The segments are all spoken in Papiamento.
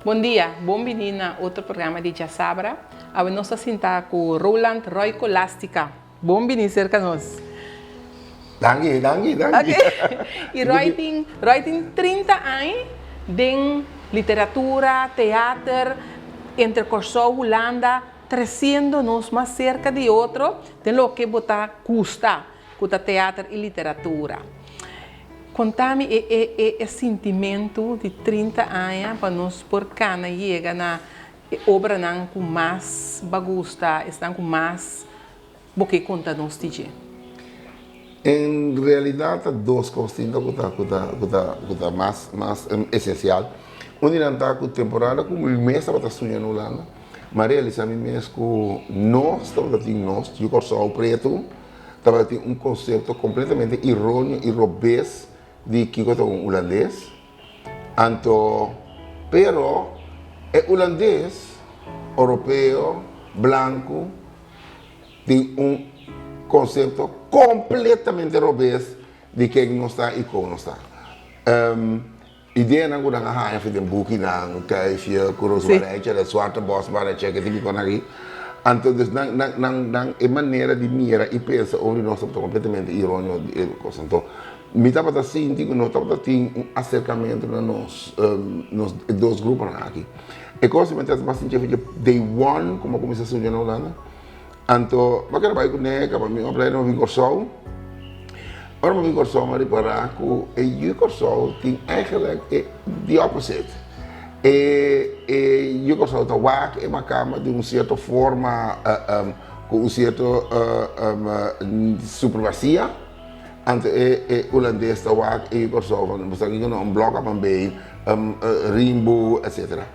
Bon dia, bon bini na otro programa di Djasabra. Awe nos ta sinta ku Roland Roy Colastica. Bon bini serka nos. Danki, danki, danki. Ok. I Roy tin, Roy tin 30 aña den literatura, teater, entre Kòrsou, Hulanda, tresiendo nos mas serka di otro den loke bo ta gusta, ku ta teater i literatura. Konta mi e e e e sintimentu di 30 aña pa nos por kana yega na e obranan ku mas bo a gusta, esnan ku mas bo ke konta nos di dje. En realidat ta dos kos tin ku ta ku ta ku ta ku ta mas mas esensial. Un di nan ta ku temporada ku mi mes tabata studia na Hulanda, mi a realisá mi mes ku nos tabata tin nos, yu Kòrsou pretu, tabata tin un konsepto kompletamente irónio i robes di kiko ta un hulandes. Anto, pero e hulandes oropeo, blanku, tin un konsepto kompletamente robes di ken nos ta i kon nos ta. Ideanan ku nan a haña for den bukinan, Kuifje, ku Roosmarijntje, dat Zwarte Bosmannetje, ke tipo konan aki. Anto dus nan nan nan nan e manera di mira i pensa over di nos tabata kompletamente ironio di e kos. Anto mi tabata sinti ku no tabata tin un aserkamentu na nos nos e dos gruponan aki. E kos di mi ta mas sinti for di day one ku mi a kuminsá studia na Hulanda. Anto mi a keda bai kuné kaba mi opleiding mi a bin Kòrsou. Ora mi a bin Kòrsou mi a ripará ku e yu Kòrsou tin eigenlijk e the opposite. E e yu Kòrsou ta wak e makamba di un sierto forma ku un sierto supremasia. Anto e e hulandes ta wak e yu Kòrsou van bo sa kiko no un blòk apan bei rimbu etsetera.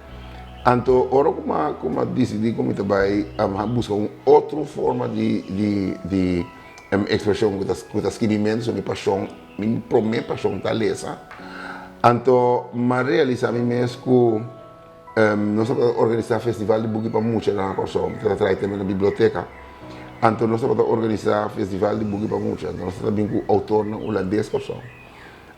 Anto ora ku mi ku mi a disidí ku mi ta bai buska un otro forma di di di ekspreshon ku ta ku ta skibimentu, so mi pashon mi promé pashon ta lesa. Anto mi a realisá mi mes ku nos tabata organisá festival di buki pa mucha na Kòrsou, mi tabata traha e tema na biblioteka. Anto nos tabata organisá festival di buki pa mucha, anto nos tabata bin ku outornan hulandes Kòrsou.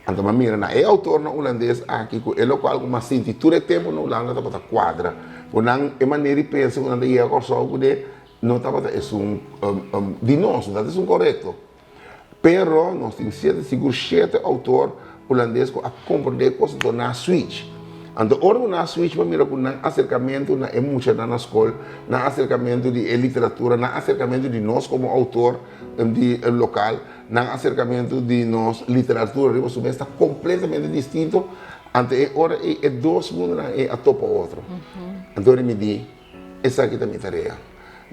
Anto m'a mira na e autornan hulandes aki ku e lokual ku m'a sinti tur e tempu na Hulanda tabata kuadra ku nan e manera di pensa ku nan ta yega Kòrsou kuné no tabata esun di nos, no tabata esun korekto. Pero nos tin siete sigur shete outor hulandes ku a komprendé e kos anto nan a switch. Anto ora ku nan a switch m'a mira ku nan aserkamentu na e muchanan na skol, nan aserkamentu di e literatura, nan aserkamentu di nos komo outor di lokal, Nan aserkamentu di nos literatura riba su mes ta kompletamente distinto, anto e ora ei e dos mundonan ei a topa otro. Anto mi di, esaki ta mi tarea.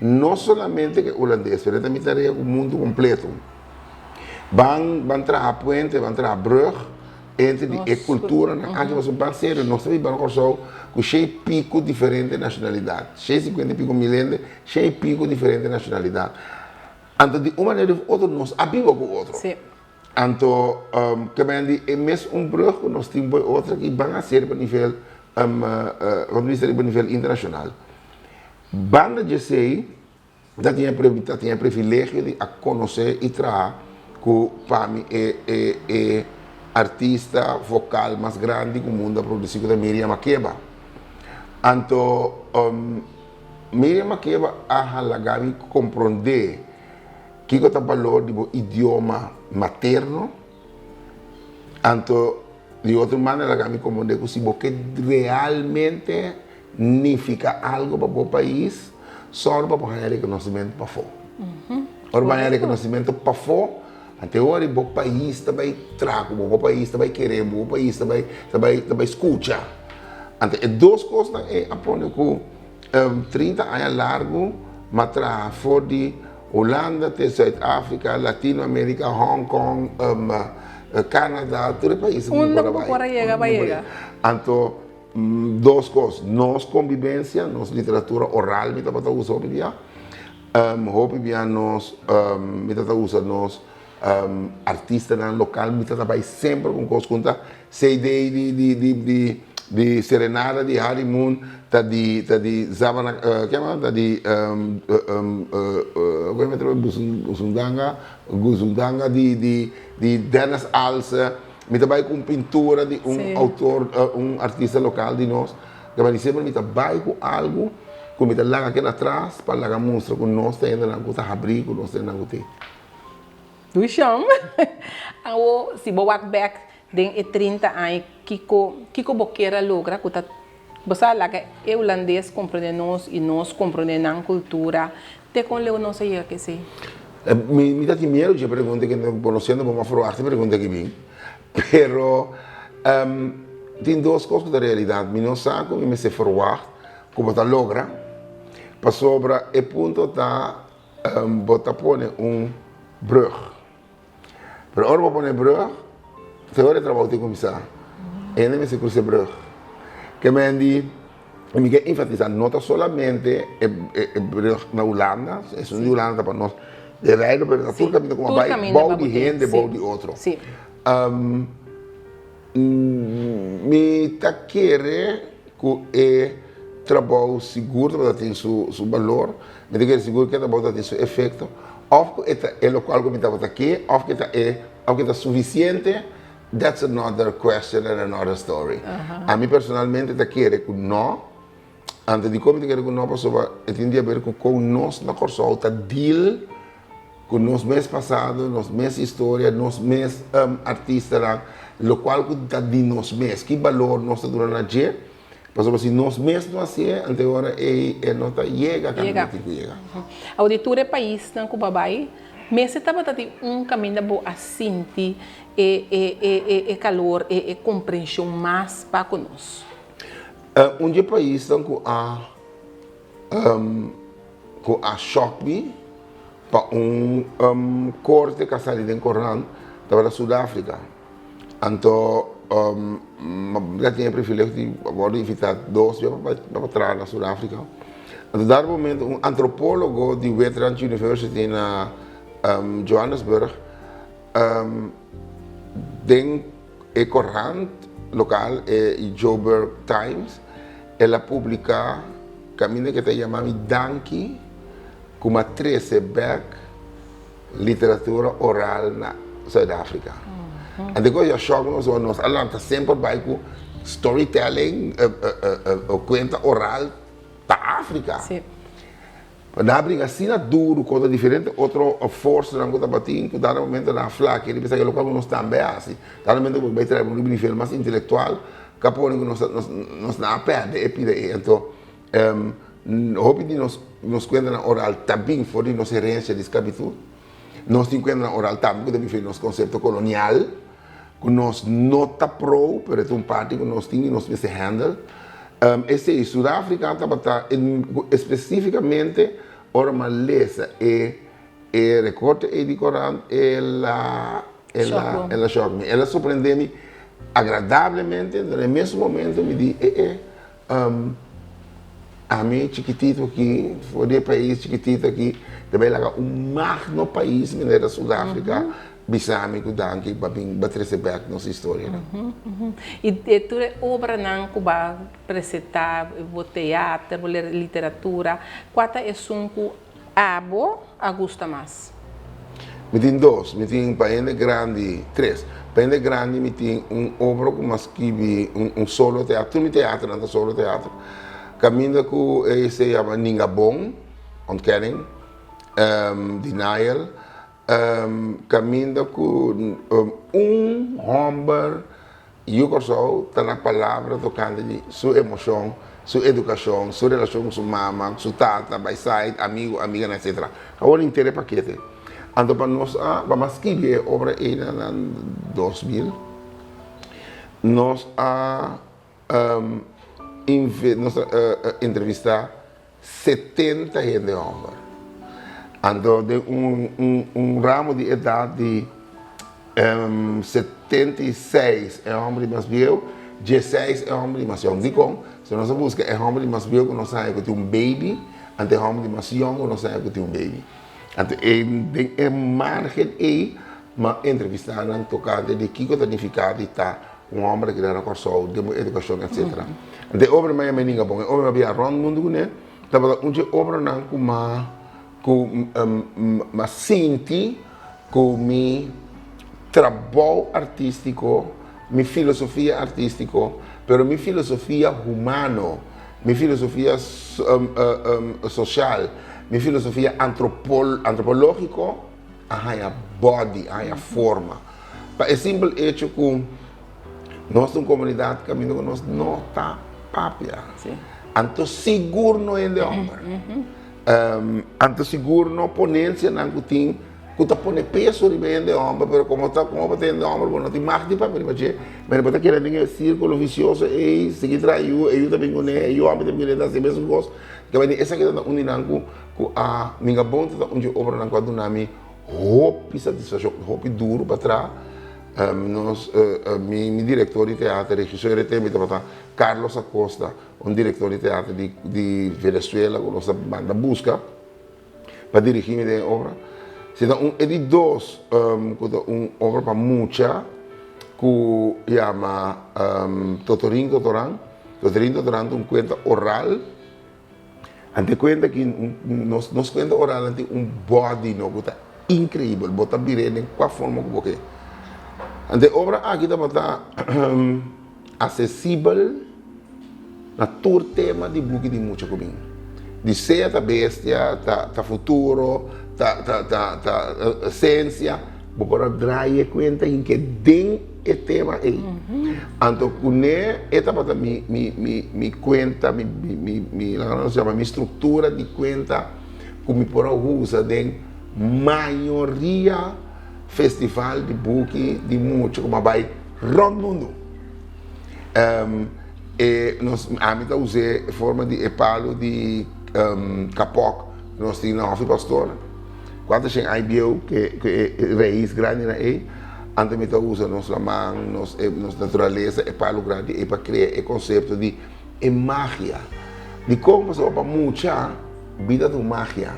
No solamente ku e hulandes, pero e ta mi tarea ku mundu kompleto. Ban ban traha puente, ban traha brug entre di e kulturanan aki, pasobra ban serio, nos ta biba na Kòrsou ku shei piku diferente nashonalidat, shei sinkuenta i piku mil hende, shei piku diferente nashonalidat. Anto di un manera of otro nos a biba ku otro. Sí. Anto ke men di e mes un brug ku nos tin por e otro aki ban hasi riba nivel wat mi bisa riba nivel internashonal. Banda di esei ta tin e ta tin e privilegio di a konosé i traha ku pa mi e e e artista vokal mas grandi ku mundu a produsí ku ta Miriam Makeba. Anto Miriam Makeba a halaga mi komprondé kiko ta balor di bo idioma materno, anto di otro banda a laga mi komprondé ku si bo ke realmente nifiká algu pa bo pais, sòru pa bo haña rekonosimentu pafó. Ora bo haña rekonosimentu pafó, anto e ora bo pais ta bai traha ku bo, bo pais ta bai kere bo, bo pais ta bai ta bai ta bai skucha. Anto e dos kosnan ei a pone ku 30 aña largu m'a traha for di Hulanda te Zuid Afrika, Latino Amerika, Hong Kong, Canada, tur e paisnan ku mi Unda por a ku bo bai. por a yega Unda bo a ku mi por a yega. yega. Anto dos kos, nos kombibensia, nos literatura oral mi tabata usa hopi bia. Hopi bia nos mi tabata usa nos Artistanan lokal mi ta ta bai semper ku un kos ku ta CD di di di di di Serenada di Harry Moon ta di ta di Zabana ke ta di Gusundanga Gusundanga di di di Dennis Alse mi ta bai ku un pintura di un outor un artista lokal di nos. Kaba di semper mi ta bai ku algu ku mi ta laga keda atras pa laga mustra ku nos ta hendenan ku ta habrí, ku nos ta hendenan ku tin. Dushon, Awo si bo wak bek den e 30 aña kiko kiko bo kier a logra ku ta bo sa laga e hulandes komprende nos i nos komprende nan kultura te kon leu nos a yega ku esei? Mi mi ta tin miedu dje pregunta ke konosiendo bo m'a ferwagt e pregunta aki bin pero tin dos kos ku ta realidat mi no sa ku mi mester ferwagt ku bo ta logra pasobra e punto ta Bo ta pone un brug. Pero ora bo pone e brug, te ora e trabou tin kuminsá. Hende mester krusa e brug. Ke men di, mi ke enfatisá, no ta solamente e brug na Hulanda, esun di Hulanda ta pa nos de Reino, pero ta tur kaminda ku a bai bou di hende, bou di otro. Mi ta kere ku e trabou sigur tabata tin su su balor, mi ta kere sigur ku e trabou tabata tin su efekto, òf ku e ta e lokual ku mi tabata ke, òf ku e ta e òf ku e ta sufisiente, that's another question and another story. Ami personalmente ta kere ku no, anto dikon mi ta kere ku no pasobra e tin di haber ku kon nos na Kòrsou ta deal Ku nos mes pasado, nos mes historia, nos mes artistanan, lokual ku ta di nos mes, ki balor nos ta duna na dje? Pasobra si nos mes no hasié, anto e ora ei e no ta yega kaminda tin ku yega. Awor di tur e paisnan ku bo a bai, mester tabata tin un kaminda bo a sinti e e e e kalor, e e komprenshon mas pa ku nos? Un di e paisnan ku a ku a shòk mi pa un korte ku a sali den korant tabata Sudafrika. Anto mi a tin e privilegio di wòrdu invitá dos bia pa traha na Sudafrika. Anto dado momento un antropólogo di Witwatersrand University na Johannesburg den e korant lokal e Joburg Times el a publiká kaminda ku e ta yama mi danki ku mi a trese bèk literatura oral na Zuid-Afrika. Anto ku a shòk nos pasobra nos a lanta semper bai ku storytelling, kuenta oral pa Afrika. Nan a bringa asina duru kontra diferente otro forsanan ku tabatin ku dado momento nan a flak i bisa ke lokual ku nos tambe a hasi. Dado momento ku bo bai traha un nivel mas intelektual ka pone ku nos nos nan a pèrdè e pida ei. Anto hopi di nos nos kuentanan oral ta bin for di nos herensia di sklabitut. Nos tin kuentanan oral tambe ku ta bin for di nos konsepto kolonial ku nos no ta pro pero e ta un parti ku nos tin i nos mester handle. Esei Sudáfrika tabata espesífikamente ora mi a lesa e e rekorte ei di korant el a el a el a shòk mi. El a sorprendé mi agradablemente na e mes momento mi di e e Ami chikitito aki, for di e pais chikitito aki, ta bai laga un magno pais manera Sudáfrika bisa mi ku danki pa bin ba trese bèk nos historianan. I e tur e obranan ku ba presentá, bo teater, bo literatura, kua ta esun ku Abo a gusta mas? Mi tin dos. Mi tin pa hende grandi, tres. Pa hende grandi mi tin un obra ku mi a skibi, un solo teatro. Tur mi teatronan ta solo teatro. Kaminda ku e se yama Ninga Bon, Ontkenning, Denial. Kaminda ku un hòmber Yu Kòrsou ta na palabra tokante di su emoshon, su edukashon, su relashon ku su mama, ku su tata, bai sait, amigu, amiganan etsetera. Awor henter e pakete. Anto pa nos a, pa mas skibi e obra ei na nan 2000, nos a nos a entrevistá 70 hende hòmber. Anto den un un un ramo di edat di 76 e hòmber di mas bieu, 16 e hòmber di mas yòn. Dikon? Si nos a buska e hòmber di mas bieu ku nos haña ku tin un baby, anto e hòmber di mas yòn ku nos haña ku tin un baby. Anto e den e margen ei mi a entrevistá nan tokante di kiko ta nifiká di ta Un hòmber a keda na Kòrsou den bo edukashon etsetera. Anto e obra mi a yama Ninga Bon. E obra mi a bia rònt mundu kuné tabata un dje obranan ku m'a ku m'a sinti ku mi trabou artístiko, mi filosofia artístiko. Pero mi filosofia humano, mi filosofia social, mi filosofia antropológiko a haña body, a haña forma. Pa e simpel hecho ku nos ta un komunidat kaminda ku nos no ta papia. Anto sigur no hende hòmber. Anto sigur no ponensianan ku tin ku ta pone peso riba hende hòmber, pero komo ta komo bo ta hende hòmber bo no tin mag di papia riba dje, pero bo ta keda den e sirkulo visioso ei, sigui traha yu, e yu ta bin kuné, e yu hòmber ta bin kuné, ta hasi e mesun kos. Kaba di esaki ta un di nan ku ku a minga bon ta un di e obranan ku a duna mi hopi satisfakshon, hopi duru pa traha. Nos mi mi direktor di teater, regisor e tempo tabata Carlos Acosta, un direktor di teater di di Venezuela ku nos a manda buska pa dirigí mi den e obra. Si ta un e di dos ku ta un obra pa mucha ku yama Totorin Totoran. Totorin Totoran ta un kuenta oral. Ante kuenta ki nos nos kuenta oral nan tin un body no ku ta inkreibel. Bo ta bir'é den kua forma ku bo ke. Ante e obra aki tabata asesibel na tur tema di buki di mucha ku bin. Di sea ta bestia, ta ta futuro, ta ta ta ta sensia, bo por a draai e kuenta hinke den e tema ei. Anto kuné e tabata mi mi mi mi kuenta, mi mi mi mi laga nos yama mi struktura di kuenta ku mi por a usa den mayoria festival di buki di mucha ku mi a bai rònt mundu. E nos ami ta us'é e forma di e palu di kapòk ku nos tin na Hòfi Pastor. Kuantu shen ai bieu ku e rais grandinan ei, anto mi ta usa nos laman, nos nos naturalesa, e palu grandi ei pa krea e konsepto di e magia. Dikon? Pasobra pa mucha bida ta un magia.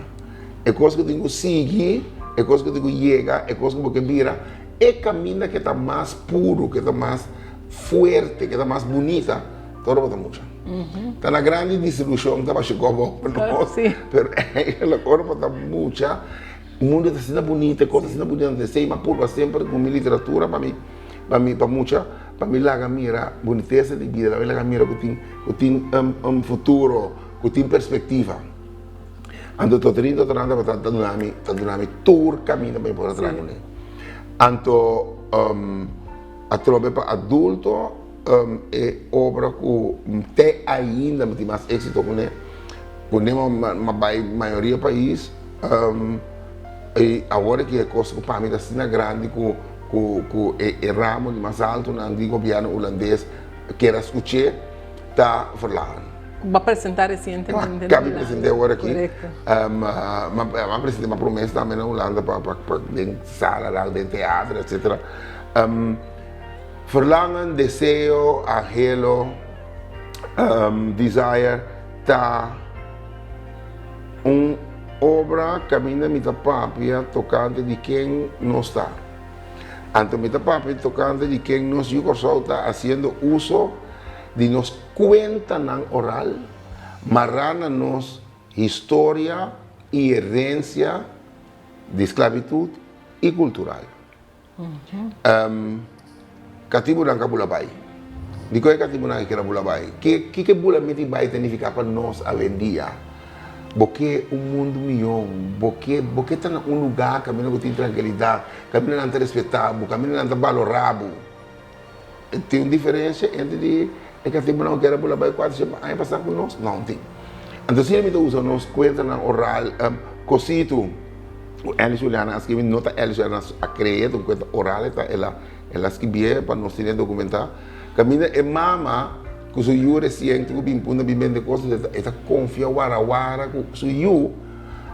E kos ku tin ku sigui, e kos ku tin ku yega, e kos ku bo ke bira, e kaminda ke ta mas puru, ke ta mas fuerte, ke ta mas bunita, ta ora bo ta mucha. Ta na grandi disilushon ta basha gobo pa nos, pero eigenlijk ora bo ta mucha, mundu ta asina bunita, e kos ta asina bunita, anto esei mi a purba semper ku mi literatura pa mi, pa mi, pa mucha, pa mi laga mira bunitesa di bida, pa mi laga mira ku tin, ku tin un futuro, ku tin perspektiva. Anto Totorin Totoran tabata ta duna mi, ta duna mi tur kaminda pa mi por a traha kuné. Anto Atrobe pa adulto e obra ku te ainda mi tin mas éksito kuné, kuné mi a bai mayoria pais i awor aki e kos ku pa mi ta asina grandi ku ku e ramo di mas altonan di gobièrnu hulandes kier a skuch'é ta Verlangen. Ku bo a presentá resientemente na Hulanda. Kabi present'é awor aki. Korekto. Mi a present'é ma promé tambe na Hulanda pa den salanan, den teatro etcetera. Verlangen, deseo, anhelo, desire ta un obra kaminda mi ta papia tokante di ken nos ta. Anto mi ta papia tokante di ken nos yu Kòrsou ta hasiendo uso di nos kuentanan oral mará na nos historia i herensia di sklabitut i kultural. Katibunan ka bula bai. Dikon e katibunan a kere bula bai? Ke kiko e bula miti bai ta nifiká pa nos awendia? Bo ke un mundu mihó? Bo ke bo ke ta na un lugá kaminda ku tin trankilidat, kaminda nan ta respetá bo, kaminda nan ta balorá bo? Tin un diferensia entre di e katibunan ku kere bula bai kuater shen aña pasá ku nos? No tin. Anto asina mi ta usa nos kuentanan oral kositu. Ku Ellis Juliana a skibi, no ta Ellis Juliana a krea, ta un kuenta oral e ta, el a el a skibié pa nos tene dokumentá. Kaminda e mama ku su yu resien tin ku bin punda bin bende kos, e ta e ta konfia wara wara ku su yu,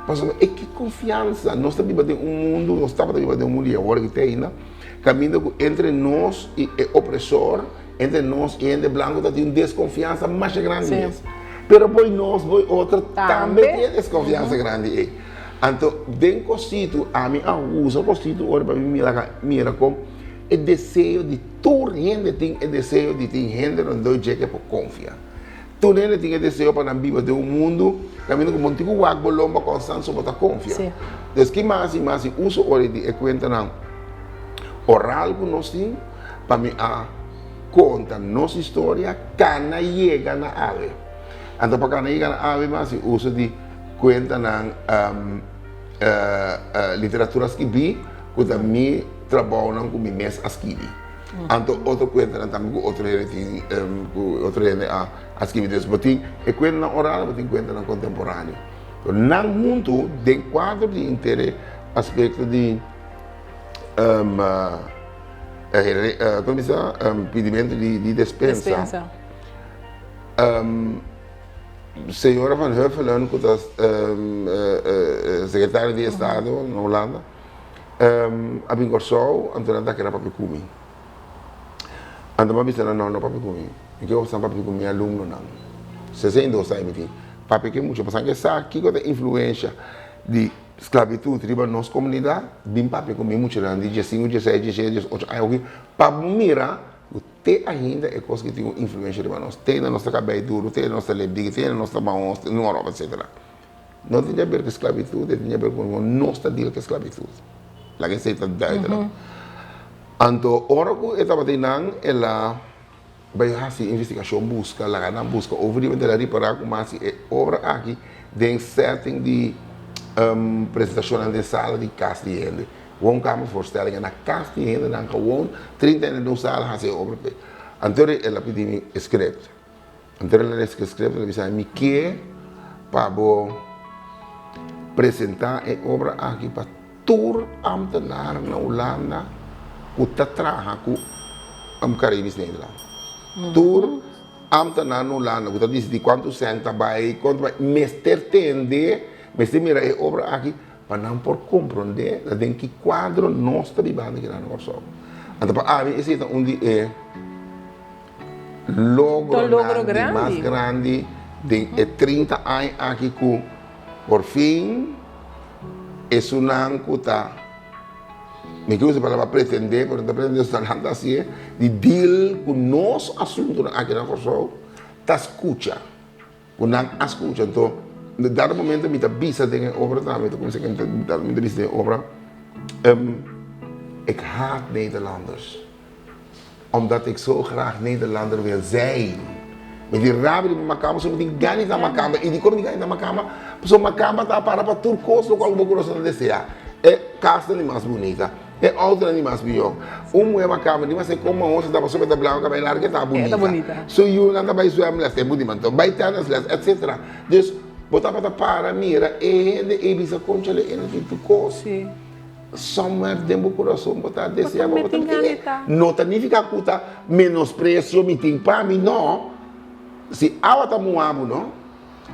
pasobra e ke konfiansa. Nos ta biba den un mundu, nos tabata biba den un mundu i awor aki te ainda, kaminda ku entre nos i e opresor, Entre nos i hende blanku ta tin un deskonfiansa masha grandi mes. Pero boy nos, boy otro tambe tin e deskonfiansa grandi ei. Anto den kositu ami a usa kositu ora pa mi mira mira kon e deseo di tur hende tin e deseo di tin hende rondó dje ke por konfia. Tur hende tin e deseo pa nan biba den un mundu kaminda ku bo no tin ku wak bo lomba konstant so bo ta konfia. Des ki mas i mas i uso ora di e kuentanan oral ku nos tin. Pa mi a konta nos historia kana yega na awe. Anto pa kana yega na awe mi a hasi uso di kuentanan literatura skibí ku ta mi trabounan ku mi mes a skibi. Anto otro kuentanan tambe ku otro hende tin ku otro hende a skibi. Dus bo tin e kuentanan oral, bo tin kuentanan kontemporáneo. Nan huntu den kuadro di henter e aspekto di Kon bisa pidimentu di despensa. Señora Van Huffelen ku ta sekretario di estado na Hulanda a bin Kòrsou anto nan ta kere papia ku mi. Anto mi a bisa nan no, no papia ku mi. Mi ke gostan papia ku mi alumnonan. 62 aña mi tin. Papia ke mucha pasobra nan ke sa kiko ta influensha di Sklabitut riba nos komunidat, bin papia ku mi muchanan di diesinku, dieseis, diesshete, diesocho aña oki, pa bo mira ku te ainda e kos ki tin un influensha riba nos. Te ainda nos ta kabei duru, te ainda nos ta lebdiki, te ainda nos ta mahos, nor op, etsetera. No tin di aber ku sklabitut, e tin di aber ku nos ta deal ku e sklabitut. Laga esei ta duidelijk. Anto ora ku e tabata einan el a Bai hasi investigashon buska, laga nan buska over di manera ripará ku mas e obra aki den setting di presentashonnan den sala di kas di hende. Woonkamervoorstellingen na kas di hende nan gewoon 30 hende den un sala hasi e obra p'e. Anto el a pidi mi e script. Anto el a lesa e script el a bisa mi ke pa bo presentá e obra aki pa Tur ambtenaar na Hulanda ku ta traha ku Caribisch Nederland. Tur ambtenaar na Hulanda ku ta disidí kuantu sèn ta bai, kuantu bai, mester tende, mester mira e obra aki pa nan por komprondé na den ki kuadro nos ta bibando aki na Kòrsou. Anto pa ami esei ta un di e logronan di mas grandi den e 30 aña aki ku por fin esunnan ku ta, mi ke usa e palabra pretendé, pero no ta pretendé, esnan ta hasié di deal ku nos asuntunan aki na Kòrsou ta skucha. Ku nan a skucha. Anto, na dado momento mi ta bisa den e obra tambe, mi ta kuminsá kenta, mi ta bisa den e obra, Ik haat Nederlanders, omdat ik zo graag Nederlander wil zijn. Mi tin rabia di makamba, pasobra mi tin gana di ta makamba. I dikon mi tin gana di ta makamba? Pasobra makamba ta para pa tur kos lokual ku bo kurason ta deseá. E kasnan di mas bunita. E autonan di mas mihó. Un muhé makamba di mas e kon mahó si ta pasobra e ta blanku kabei largu e ta bunita. Su yunan ta bai zwemles e bunita manto bai tennisles etcetera. Dus bo tabata para mira e hende ei bisa konchale e no tin tur kos. Somewhere den bo kurason bo ta desea bo ta tin. No ta nifiká ku ta menospresio mi tin pa mi no. Si awa ta muha bo no.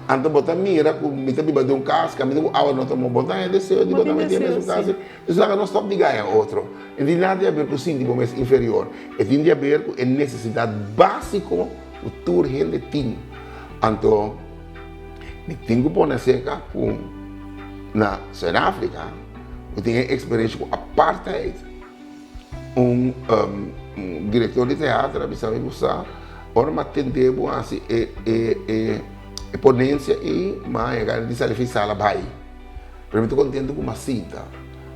Anto bo ta mira ku mi ta biba den un kas kaminda ku awa no ta moba. Bo ta haña deseo di bo ta mete mes un kas. Entonces laga nos stòp di gaña otro. E tin nada di haber ku sinti bo mes inferior. E tin di haber ku e nesesidat básiko ku tur hende tin. Anto mi tin ku pone aserka ku na Suid-Afrika bo tin e eksperensha ku apartheid. Un direktor di teater a bisa mi ku sa ora mi a tende bo hasi e e ponensia ei mi a haña gana di sali fi sala bai. Pero mi ta kontento ku mi a sinta.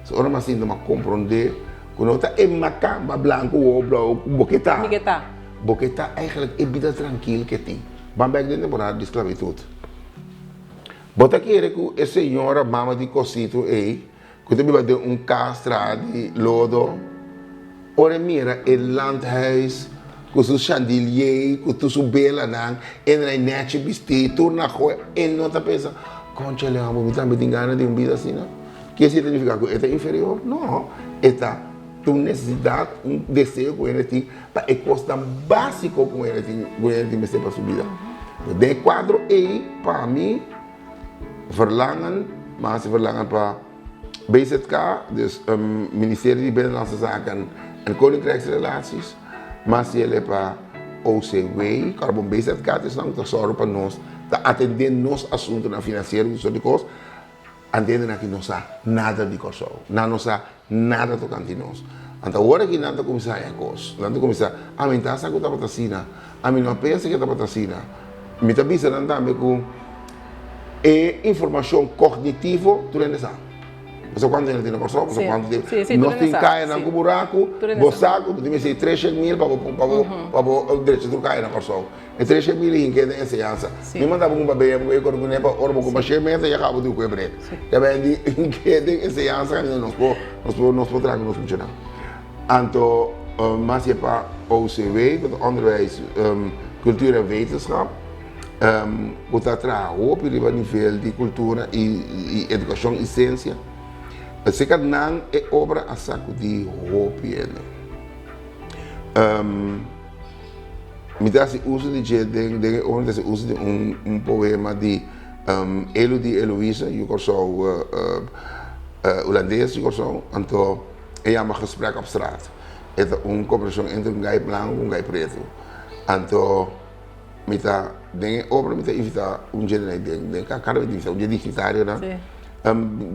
So ora mi a sinta mi a komprondé ku no ta e makamba blanku wowo blou ku bo ke ta. Bo ke ta eigentlik e bida trankil ke tin. Ban bèk den temporada di sklabitut. Bo ta kere ku e señora mama di kositu ei Ku ta biba den un kas traha di lodo, ora e mira e landhuis ku su chandelier, ku tur su belanan, e nan nechi bistí, tur na goe, e no ta pensa, Kònchale amo, mi tambe tin gana di un bida asina. Ke esei ta nifiká? Ku e ta inferior? No, e ta un nesesidat, un deseo ku hende tin pa e kosnan básiko ku hende tin, ku hende tin mester pa su bida. Den e kuadro ei, pa mi, Verlangen, mas hasi verlangen pa BZK, dus Ministerio di Binnenlandse Zaken en Koninkrijksrelaties, mas hasi el pa OCW, kòrda bon BZK ta esnan ku ta sòru pa nos, ta atendé nos asuntunan finansiero ku sòrt di kos, anto nan aki no sa nada di Kòrsou, nan no sa nada tokante nos. Anto awor aki nan ta kuminsá haña kos, nan ta kuminsá, ami ta sa ku tabata asina, ami no a pensa ku e tabata asina. Mi ta bisa nan tambe ku e informashon kognitivo tur hende sa. Bo sa kuantu hende tin na Kòrsou, bo sa kuantu tin. Nos tin kayanan ku buraku, bo sa ku bo tin mester 300.000 pa bo pa bo pa bo drecha tur kaya na Kòrsou. E 300.000 ei hinka den enseñansa. Mi manda bo un babea bo e kore kuné pa ora bo kumpra shen meta ya kaba di ku e brek. Ta bendi hinka den enseñansa kaminda nos por nos por nos por traha ku nos muchanan. Anto mas e pa OCW, ku ta Onderwijs, Cultuur en Wetenschap, ku ta traha hopi riba nivel di kultura i edukashon i siensia. Esei nan e obra a sakudí hopi hende. Mi ta hasi uso di dje den e obra, mi ta hasi uso di un poema di Elodie Eloïse, yu Kòrsou, hulandes yu Kòrsou, anto e yama Gesprek op straat. E ta un kombersashon entre un gai blanku ku un gai pretu. Anto mi ta den e obra mi ta invitá un dje den den kada mi ta invitá un dje dignitarionan.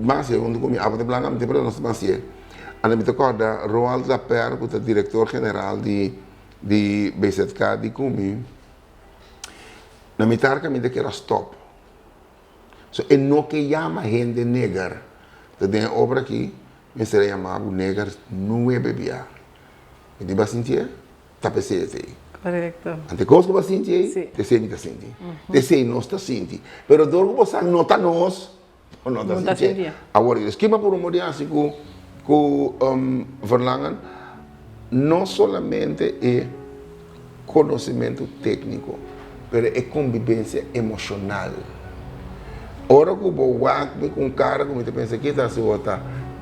Mas e huntu ku mi abata blanka mi tin pero nos ta hasié. Anto mi ta kòrda Roald Laper ku ta direktor general di di BZK di ku mi na mitar kaminda kera stòp. So e no ke yama hende neger. Ta den e obra aki mester a yama bo neger nuebe bia. Mi tin ba sintié? Ta p'esei esei. Korekto. Ante kos ku bo a sinti ei, t'esei mi ta sinti. T'esei nos ta sinti. Pero dor ku bo sa no ta nos, bo no ta sintié. Awor, eskima por un modi hasi ku ku verlangen no solamente e konosementu tékniko, pero e kombibensia emoshonal. Ora ku bo wak mi ku un kara ku mi ta pensa ke ta hasi bo ta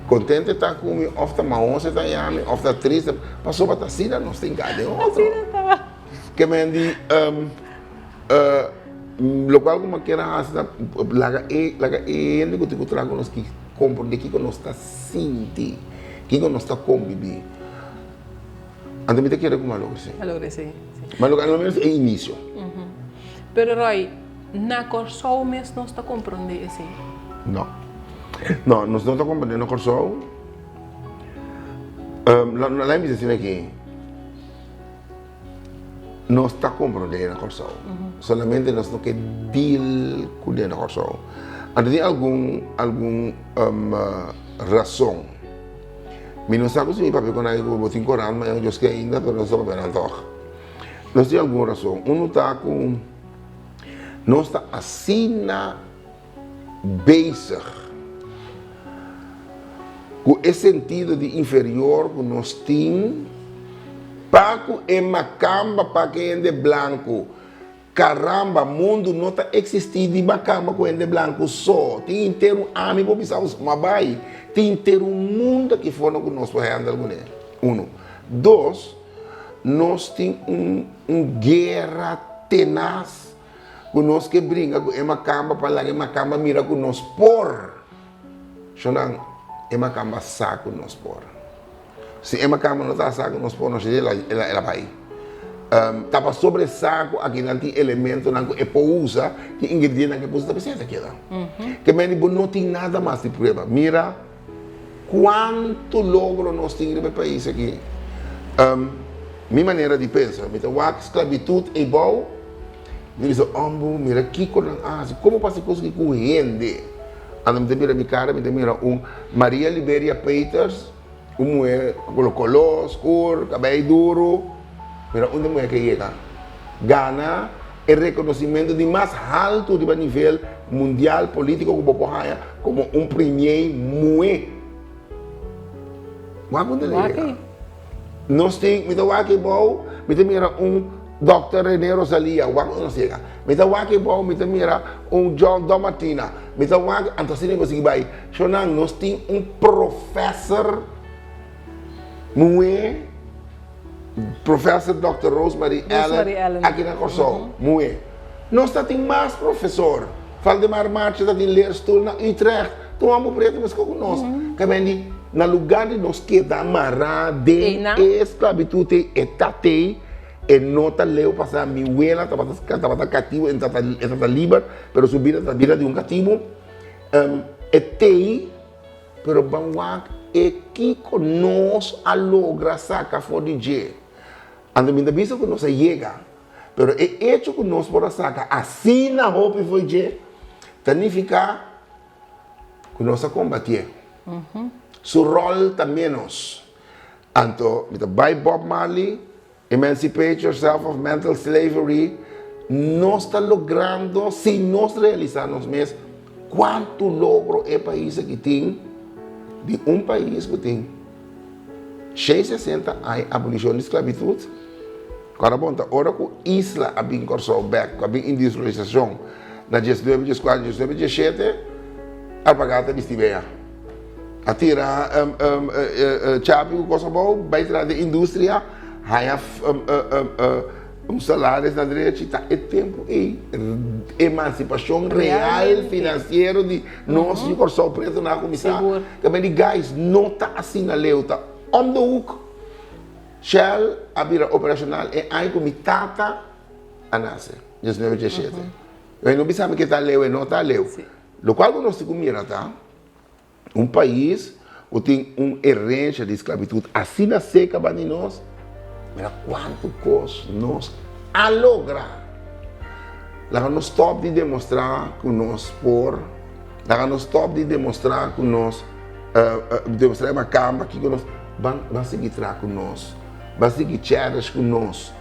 kontento e ta ku mi òf ta mahos e ta haña mi òf ta triste, pasobra ta asina nos tin kara den otro. Ke men di lokual ku mi a kere hasi ta laga e laga e hende ku tin ku traha ku nos komprende kiko nos ta sinti, kiko nos ta kombibí. Anto mi ta kere ku mi a logra esei. A logra esei, si. Mi a logra alo menos e inisio. Pero Roy, na Kòrsou mes nos ta komprondé esei? No. No, nos no ta komprondé na Kòrsou. Laat mi bisa asina aki, nos ta komprondé na Kòrsou. Solamente nos no ke deal kuné na Kòrsou. Anto tin algun, algun rason. Mi no sa ku si mi papia ku nan ku bo tin korant mañana Dios ke ainda pero nos ta papia nan tòg. Nos tin algun rason. Unu ta ku nos ta asina bezig ku e sentido di inferior ku nos tin pa ku e makamba pa ku e hende blanku. Caramba, mundu no ta existi di bacamba cu hende blanco so. Tin henter un ami por bisa bo ma bay. Tin henter un mundo aki for cu nos por handle cune. Uno. Dos, nos tin un un guera tenaz cu nos ke bringa cu e macamba pa laga e macamba mira cu nos por. Shonan, e macamba sa cu nos por. Si e makamba no ta sa ku nos por, nos el a bai. Ta pasobra e sa ku akinan tin elementonan ku e por usa, tin ingredientenan ku e por usa, ta p'esei e ta keda. Ke mende bo no tin nada mas di prueba. Mira kuantu logro nos tin riba e pais aki. Mi manera di pensa, mi ta wak sklabitut eibou, mi ta bisa, Ombo, mira kiko nan a hasi, komo pasa e kos aki ku hende? Anto mi ta mira mi kara, mi ta mira un Maria Liberia Peters, Un muhé ku koló skur, kabei duru, mira unda e muhé ke yega. Gana e rekonosimentu di mas haltu riba nivel mundial polítiko ku bo por haña komo un premier muhé. Wak unda el a yega. Nos tin, mi ta wak ebou, mi ta mira un Dòkter René Rosalia, wak unda nos yega. Mi ta wak ebou, mi ta mira un John Don Martina, mi ta wak, anto asina mi por sigui bai. Shownan, nos tin un professor muhé, Professor Dòkter Rosemarie Allen, aki na Kòrsou, muhé. Nos ta tin mas profesor. Valdemar Marcha ta tin leerstoel na Utrecht. Tur hòmber pretu meskos ku nos. Ta bini na lugá di nos keda mará den e sklabitut ei, e tatei, e no ta leu pasá. Mi wela tabata tabata katibu, e tabata liber, pero su bida ta bida di un katibu. E tei, pero ban wak e kiko nos a logra saka for di dje. Anto mi ta bisa ku nos a yega, pero e echo ku nos por a saka asina hopi for dje, ta nifiká ku nos a kombatié. Su ròl ta ménos. Anto mi ta bai Bob Marley, Emancipate yourself of mental slavery, nos ta logrando si nos realisa nos mes cuanto logro e pais aki tin di un pais cu tin 660 aña abolicion di sclavitud. Ora bon ta ora cu isla a bin Corsou bek cu a bin industrialisacion na 19, 14, 19, 17 alpargata bisti bea. A tira chapi ku kos abou, bai traha den industria, haña un salaris na drechi. Ta e tempu ei emansipashon real finansiero di nos di Kòrsou pretu nan a kuminsá. Ta mei di guys no ta asina leu, ta om de hoek. Shell a bira operashonal e aña ku mi tata a nase, 1987. Mi no bisa mi ke ta leu, e no ta leu. Lokual ku nos tin ku mira ta un pais ku tin un herensia di sklabitut asina seka banda di nos, mira kuantu kos nos a logra. Laga nos stòp di demostrá ku nos por, laga nos stòp di demostrá ku nos demostrá e makamba kiko nos, ban ban sigui traha ku nos, ban sigui cherish ku nos.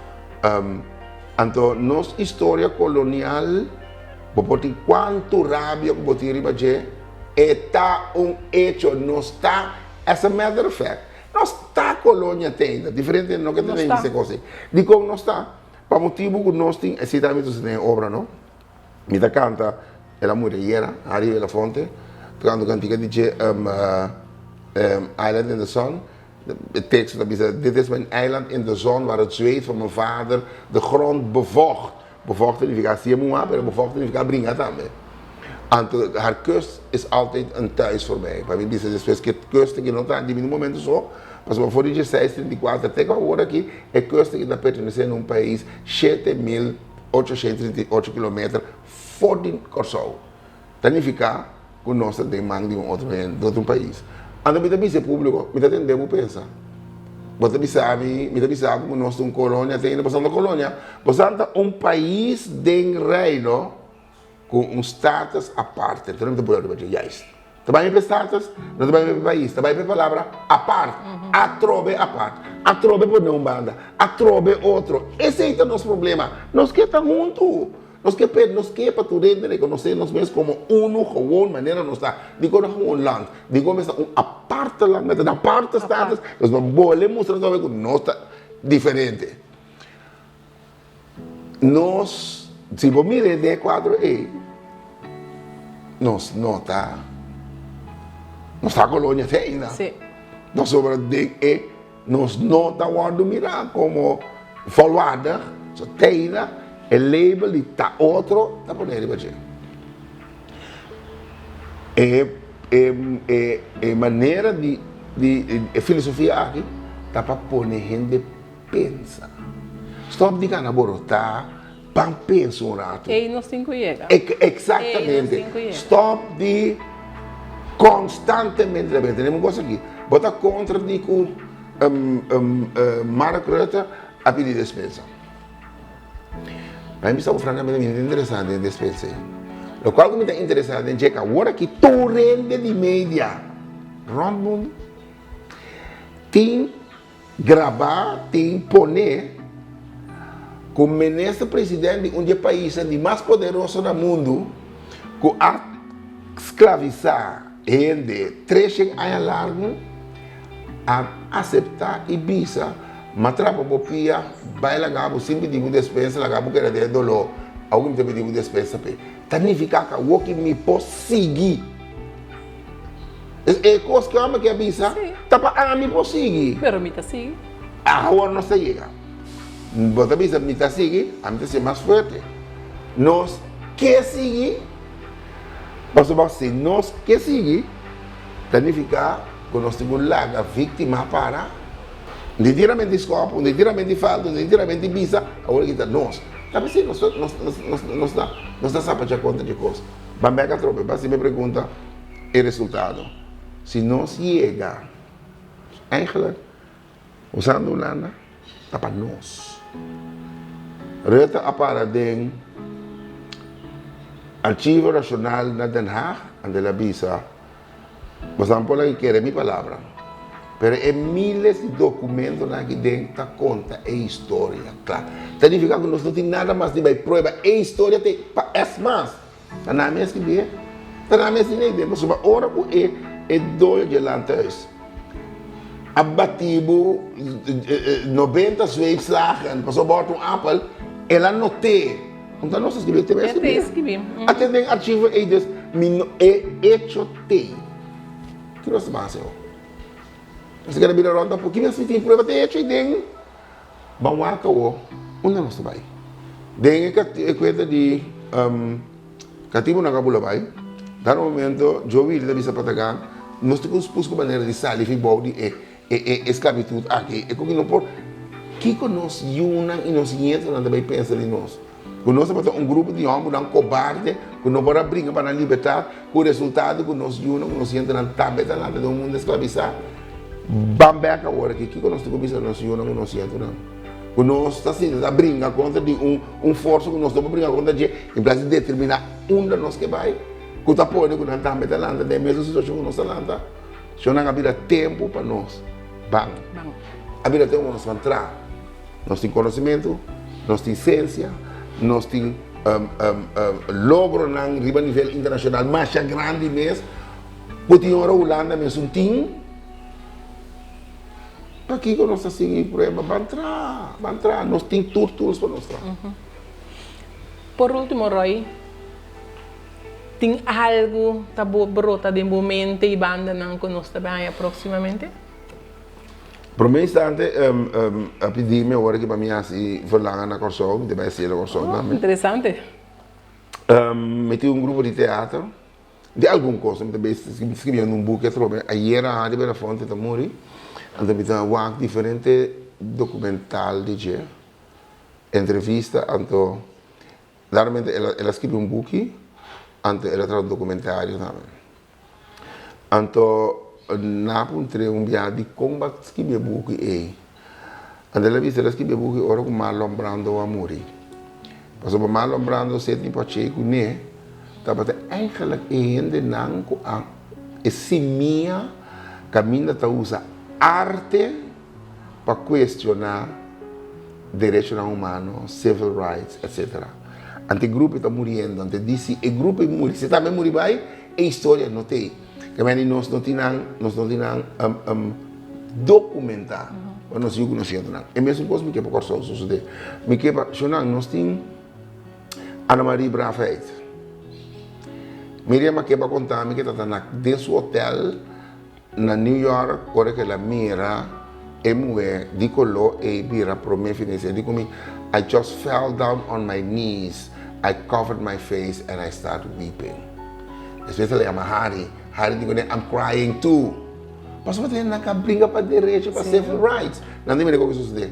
Anto nos historia kolonial. Bo por tin cuantu rabia cu bo tin riba dje, e ta un hecho, nos ta, as a matter of fact, nos ta colonia te ainda, diferente hende no ke tene bisa e cos ei. Dicon nos ta? Pa motibu cu nos tin, esey tambe ta den e obra no, mi ta canta El a muri ayera, Harry Belafonte, ta canta un cantica di dje Island in the Sun, e teksto ta bisa, Dit is mijn eiland in de zon waar het zweet van mijn vader de grond bevocht. Bevocht ta nifiká si'e muhá, pero bevocht ta nifiká bringa tambe. Anto haar kust is altijd een thuis voor mij. Pa mi bisa despues ku e kust aki no ta di mi momento so, pasobra for di dieseis trinta i kuater te ku awor aki e kust aki ta pertenesé na un pais 7838 kilometer for di Kòrsou. Ta nifiká ku nos ta den man di un otro hende, di otro pais. Anto mi ta bisa e públiko, mi ta tende bo pensa. Bo ta bisa mi, mi ta bisa bo ku nos ta un kolonia, te hende boso ta kolonia. Boso ta un pais den Reino ku un status aparte. Enton mi ta pone riba dje, juist. Ta bai mi pa e status, no ta bai mi pa e pais, ta bai pa e palabra apart. Atrobe apart, atrobe pone un banda, atrobe otro. Esei ta nos problema. Nos ke ta huntu. Nos ke p'e, nos ke pa tur hende rekonosé nos mes komo unu gewoon manera nos ta. Dikon no gewoon land? Dikon mester un aparte land? Mester un aparte status? Nos por bole mustra tambe ku nos ta diferente. Nos, si bo mira den e kuadro ei, nos no ta, nos ta kolonia te ainda. Pasobra den e. Nos no ta wòrdu mirá komo volwaardig, so teina e label di ta otro ta pone riba dje. E e e e manera di di e filosofia aki ta pa pone hende pensa. Stòp di gana borotá, ban pensa un ratu. Ei nos tin ku yega. Eksaktamente. Ei nos tin ku yega. Stòp di konstantemente ta bini. Tenemos un kos aki. Bo ta kontra di ku Mark Rutte a pidi despensa. Pa mi bisa bo frankamente mi no ta interesá den despensa ei. Lokual ku mi ta interesá den dje ku awor aki tur hende di media rònt mundu tin Grabá tin poné ku minister president di un di e paisnan di mas poderoso na mundu ku a sklavisá hende treshen aña largu a aseptá i bisa ma trapa bo pia bai laga bo sin pidi bo despensa laga bo keda den e doló awor mi ta pidi bo despensa p'e ta nifiká ku awor ki mi por sigui. E kos ku ami ke a bisa ta pa ami por sigui. Pero mi ta sigui. Awor nos ta yega. Bo ta bisa mi ta sigui, ami ta ser mas fuerte. Nos ke sigui, pasobra si nos ke sigui, ta nifiká ku nos tin ku laga víktima para. Un tiramente di skòp, un tiramente di falta, un tiramente di bisa, awor aki ta nos. Ta p'esei nos ta nos ta sapacha kontra di kos. Ban bek atrobe, pa hasi mi pregunta. E resultado, si nos yega, eigenlijk, usando Hulanda, ta pa nos. Rutte a para den Archivo Nacional na Den Haag, anto el a bisa. Boso por a kere mi palabra, pero e miles di documentonan aki den ta conta e historia cla. Ta nifica cu nos no tin nada mas di bay prueba, e historia ta pa es mas. Ta nan mes ki bie, ta nan mes tin e idea, pasobra ora cu e e doño dje landhuis a bati bo 90 zweepslagen pasobra bo a hòrta un apel, el a not'é. Anto nos a skibi, e te bai a skibi. A te den archivo ei, dus mi no e hecho t'ei. Ki nos ta ban hasi awor? Nos ta keda bira rònt apo, ki mes mi tin prueba t'e hecho ei den? Ban wak awor, unda nos ta bai? Den e kuenta di katibunan ku a bula bai, dado momento Joe Willie ta bisa Patagan, nos tin ku buska manera di sali fi bou di e e esklabitut aki. E ku no por, kiko nos yunan i nos ñetonan ta bai pensa di nos? Ku nos tabata un grupo di hòmbernan kobarde ku no por a bringa pa nan libertat, ku resultado ku nos yunan ku nos ñetonan tambe ta lanta den un mundu esklabisá. Ban bèk awor aki, kiko nos tin ku bisa nos yunan ku nos ñetonan? Ku nos ta sinta ta bringa kontra di un un forsa ku nos no por bringa kontra dje, en plas di determiná unda nos ke bai, ku ta pone ku nan tambe ta lanta den e mesun situashon ku nos ta lanta. Shonnan a bira tempu pa nos ban. A bira tempu pa nos ban traha. Nos tin konosementu, nos tin siensia, nos tin logronan riba nivel internashonal masha grandi mes ku tin ora Hulanda mesun tin. Pakiko nos ta sigui prueba? Ban traha, ban traha. Nos tin tur tools pa nos traha. Por ultimo Roy, tin algu ta brota den bo mente i bandanan ku nos ta bai haña próksimamente? Prome instante a pidi mi awor aki pa mi hasi verlangen na Kòrsou, mi ta bai hasié na Kòrsou tambe. Oh, interesante. Mi tin un grupo di teatro, di algun kos, mi ta bai skribiendo un buki atrobe, ayera Harry Belafonte ta muri, anto mi ta wak diferente dokumental di dje, entrevista, anto claramente el a skribi un buki, anto el a traha un dokumentario tambe. Anto nan a puntr'é un biaha dikon bo a skibi e buki ei. Anto el a bisa el a skibi e buki ora ku Marlon Brando a muri. Pasobra Marlon Brando Sidney Poitier kuné tabata eigenlijk e hendenan ku a e simia kaminda ta usa arte pa kuestioná derechonan humano, civil rights, etc. Anto e grupo ta muriendo, anto e di si e grupo ei muri, si tambe muri bai, e historia no t'ei. Ke meni nos no tin nan, nos no tin nan dokumentá pa nos yu ku nos yetonan. E mesun kos mi ke pa Kòrsou sosodé. Mi ke pa, shonnan, nos tin Annemarie Braafheid. Miriam a ke pa konta mi ke ta ta na den su hotel Na New York, ora ku el a mira e muhé di koló ei bira promé financier, e di ku mi, I just fell down on my knees, I covered my face and I start weeping. Despues el a yama Harry, Harry di kuné, I'm crying too. Pasobra ta nan ka bringa pa derecho, pa civil rights. Nan ta mira kiko sosodé.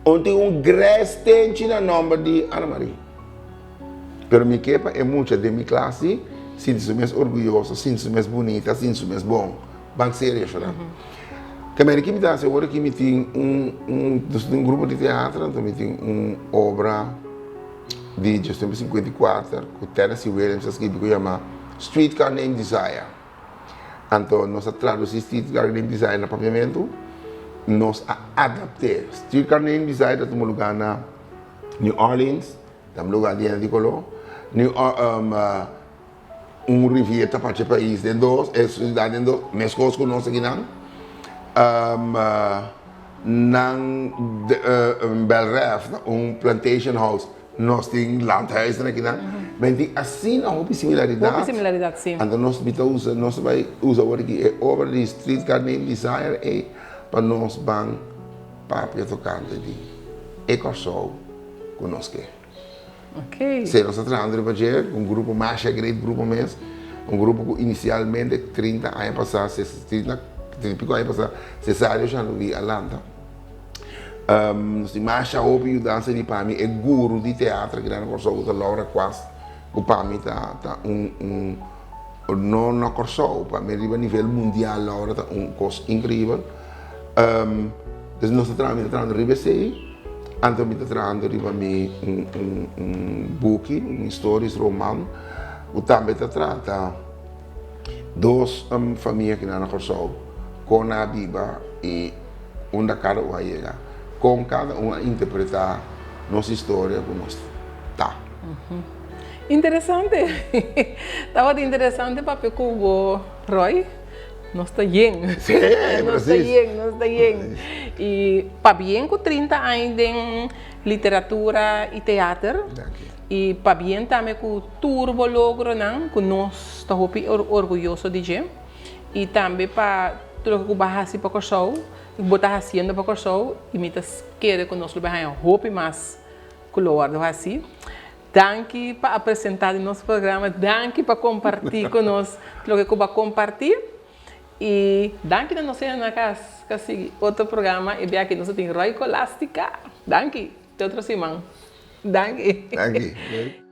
Un tin un gres tenchi na nòmber di Ana Marie. Pero mi ke pa e mucha den mi klas di sinti su mes orguyoso, sinti su mes bunita, sinti su mes bon. Ban serio shona. Ke manera ki mi ta hasi awor aki mi tin un un nos tin un grupo di teatro anto mi tin un obra di Djostemper 54 ku Tennessee Williams a skibi ku yama Streetcar Named Desire. Anto nos a tradusi Streetcar Named Desire na papiamentu, nos a adapt'é. Streetcar Named Desire ta tuma luga na New Orleans. Ta un lugar lleno di color. New un rivier ta parti e pais den dos, e ciudad den dos, mescos cu nos akinan. Nan Belle Reve ta un plantation house, nos tin landhuisnan akinan. Men tin asina hopi similaridad. Hopi similaridad, si. Anto nos mi ta usa, nos ta bay usa awor aki e obra di Streetcar Named Desire ey pa nos ban papia tocante di e Kòrsou ku nos ke. Ok. Sí, nos ta trahando riba dje, un grupo masha great grupo mes, un grupo ku inisialmente 30 aña pasá, 30 i piko aña pasá, Cesario Jean-Louis a lanta. Nos tin masha hopi yudansa di pa mi e guru di teatro aki na Kòrsou ku ta Laura Quast, ku pa mi ta ta un un no na Kòrsou, pa mi riba nivel mundial Laura ta un kos inkreibel. Dus nos ta traha, mi ta trahando riba esei, anto mi ta trahando riba mi un un un buki, un historisch roman, ku tambe ta trata Dos famia ki nan na Kòrsou, kon nan a biba i unda kada un a yega, kon kada un a interpretá nos historia ku nos ta. Interesante! Tabata interesante papia ku bo, Roy. Nos ta yen. Sí, Nos ta presis. yen, nos ta yen. I pabien ku 30 aña den literatura i teater. Danki. I pabien tambe ku tur bo logronan ku nos ta hopi orguyoso di dje. I tambe pa tur loke ku bo a hasi pa Kòrsou, ku bo ta hasiendo pa Kòrsou i mi ta kere ku nos lo bai haña hopi mas ku lo wòrdu hasi. Danki pa a presentá den nos programa, danki pa kompartí ku nos loke ku bo a kompartí i danki na nos hende na kas ku a sigui otro programa i biaha aki nos a tin Roy Colastica. Danki, te otro siman. Danki. Danki.